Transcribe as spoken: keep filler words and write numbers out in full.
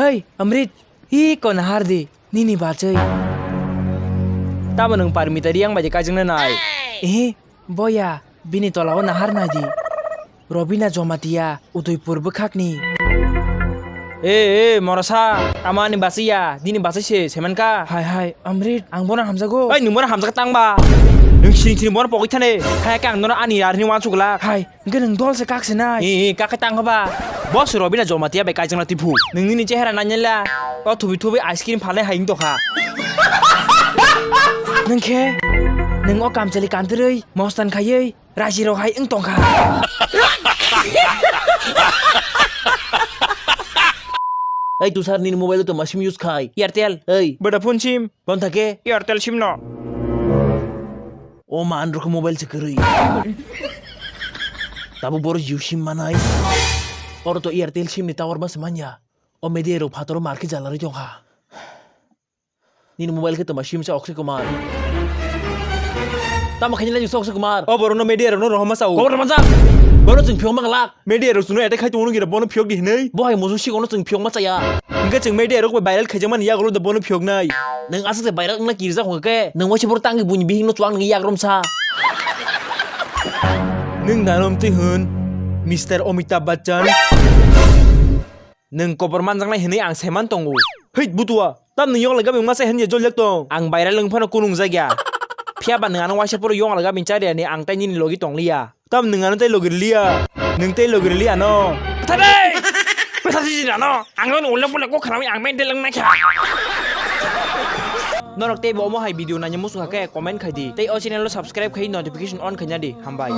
Hei, Amrit, hi ko nahar di, nini bachai. Tamo nwng Parmita Riang bai de kaijakna nai? Eh, boya, bini tola o nahar nai di. Robina Jomatia, Udaipur bwkhakni. Eh, eh, morasa, tamo ani bachai ya, nini bachai se, semanka. Hai, hai, Amrit, ang bono hamjago. Oi, nwng bono hamjak tang ba. Nwng sini sini bono pogwi thane. Hai, khe ang nono ani yarni wansuk glak. Hai, hwnkhe nwng dol se kak se nai. Eh, eh, kak khe tang ba. Boss Robina Jomatia bai kaijakna tiphu. Nwng nini chehara nai nai la. O thubi thubi ice cream phalnai hai wng tokha. Nwng khe, nwng o kamchali kantirwi, mostan khaiwi, raji rok hai wng tongkha. Ei, Tushar, nini mobile o tongma sim use khai? Airtel. Ei. Vodafone sim. Bon thake? Airtel sim no. O man rok mobile se kwrwi. Tabuk boro Jio sim manai. Oro to Airtel sim ni tower ma se manya. O media rok phataro market jalarwi tongkha. Nini mobile khe tongma sim se Akshay Kumar. Tamo khaina lai Akshay Kumar. O borokno media rokno rohorma sao. Kobo rwmajak. Bono chwng phiyok manglak. Media rok chwngno attack khai tongo nung gira bono phiyok di hinwi. Bo hai musu sigono chwng phiyok ma chaya. Hwnkhe chwng media rok bai viral khaijakmani yagulo da bono phiyoknai. Nwng aswk se viral wngna kirijak hwnkhe nwng waisa phuru tangwi buini bihikno chuak nungwi yagromsa. Nwng nanom twi hwn, Mister Amitabh Bachchan. Nwng kobor manjaknai hinwi ang saiman tongo. Hei, butua, tam nwng yongla gabing masa hinye joljak tong? Ang viral wng phano kunung jakya. Phiya ba nwng ano waisa phuru yongla gabing chariya ni ang tai nini logi tongliya. Tam nwng ano tai logi riliya. Nwng tai logi riliya no. Thadai! Pesa si jina no. Ang no ulak bulak ko khanami ang main deleng na kya. Norok tei bo omo hai video nanya musu kha khe comment khai di. Tei o channel o subscribe khai notification on khaina di. Hambai.